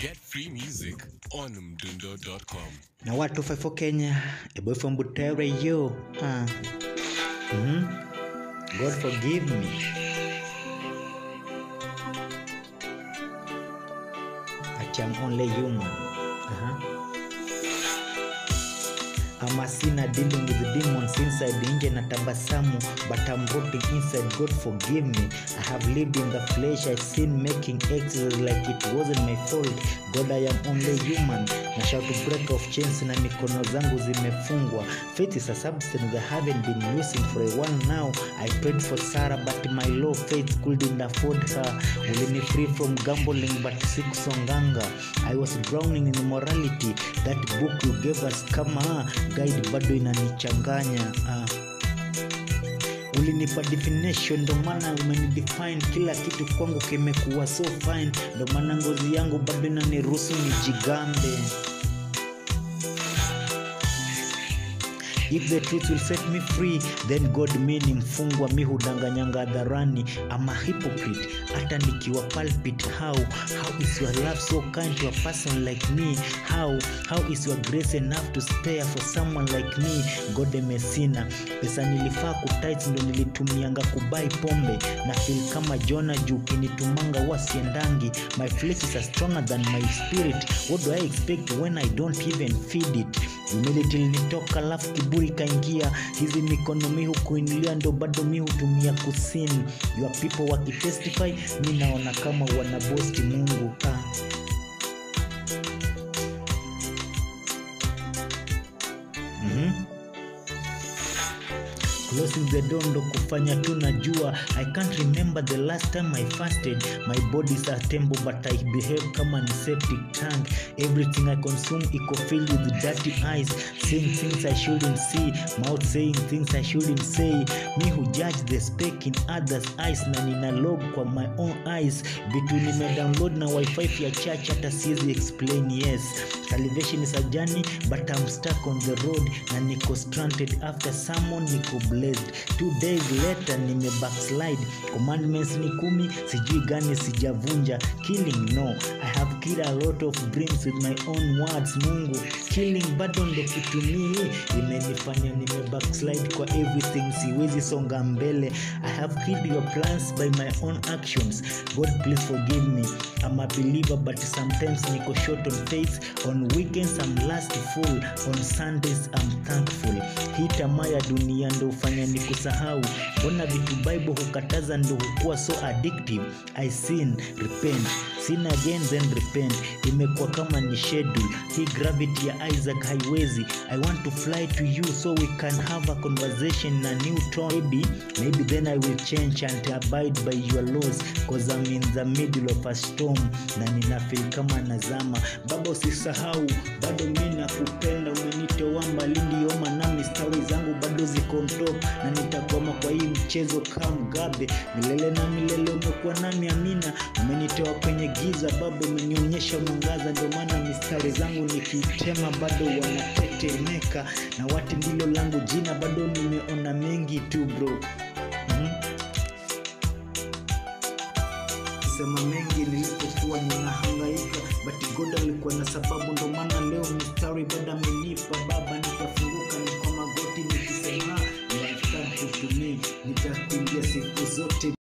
Get free music on mdundo.com. Na watu 54 Kenya, a boy from Butere, yo. God forgive me. I'm only human. I'm a sinner dealing with the demons inside, nje na tabasamu, but I'm rotting inside. God forgive me. I have lived in the flesh. I sin making excuses like it wasn't my fault. God, I am only human. Na shout to break off chains na mikono zangu zimefungwa. Faith is a substance I haven't been using for a while now. I prayed for Sarah, but my low faith couldn't afford her. Ulini free from gambling, but sikusonganga. I was drowning in immorality. That book you gave us kama guide bado inanichanganya. Ulinipa definition, ndo maana umenidefine. Kila kitu kwangu kimekuwa so fine, ndo maana ngozi yangu bado inaniruhusu nijigambe. If the truth will set me free, then God mi ni mfungwa, mi hudanganyanga hadharani. I'm a hypocrite, hata nikiwa pulpit. How is your love so kind to a person like me? How is your grace enough to spare for someone like me? God am a sinner. Pesa nilifaa kutight ndo nilitumianga kubuy pombe. Na feel kama Jonah juu kinitumanga wasiendangi. My flesh is stronger than my spirit. What do I expect when I don't even feed it? Humility ilinitoka alafu kiburi kaingia. Hizi mikono mi hukuinulia ndo bado mi hutumia kusin. Your people wakitestify mi naona kama wanabosti Mungu. Closing the door ndo kufanya tunajua. I can't remember the last time I fasted. My body is a temple but I behave kama ni septic tank. Everything I consume iko filled with dirty eyes, seeing things I shouldn't see, mouth saying things I shouldn't say. Me who judge the speck in others eyes na nina log kwa my own eyes. Vitu nime download na wifi ya church hata siwezi explain. Yes, salvation is a journey but I'm stuck on the road na niko stranded after someone niko blessed. 2 days later nime backslide. Commandments ni 10, sijui gani sijavunja. Killing, no, I have killed a lot of dreams with my own words. Mungu, killing bado ndo kitu mimi imenifanya nime backslide kwa everything, siwezi songa mbele. I have killed your plans by my own actions. God please forgive me. I'm a believer but sometimes niko short on faith. On weekends I'm lustful, on Sundays I'm thankful. Hii tamaa ya dunia ndo hufanya nikusahau. Mbona vitu Bible hukataza ndo hukuwa so addictive. I sin, repent, sin again then repent. Imekuwa kama ni schedule. Hii gravity ya Isaac haiwezi. I want to fly to you so we can have a conversation na new tone. Maybe then I will change and abide by your laws, cause I'm in the middle of a storm na nina feel kama nazama. Baba usisahau, bado mimi nakupenda. Umenitoa mbali ndio maana mistari zangu bado ziko on top, na nitakwama kwa hii mchezo kama Mugabe. Milele na milele umekuwa nami, amina. Umenitoa kwenye giza baba, umenionyesha mwangaza, ndio maana mistari zangu nikitema bado wanatetemeka. Na wati ndilo langu jina, bado nimeona mengi tu bro. Sema mengi nilipokuwa ninahangaika, but God alikuwa na sababu, ndo maana leo mistari bado amenipa. Baba nitafunguka ni kwa magoti nikisema you are thankful to me, nitakuimbia siku zote.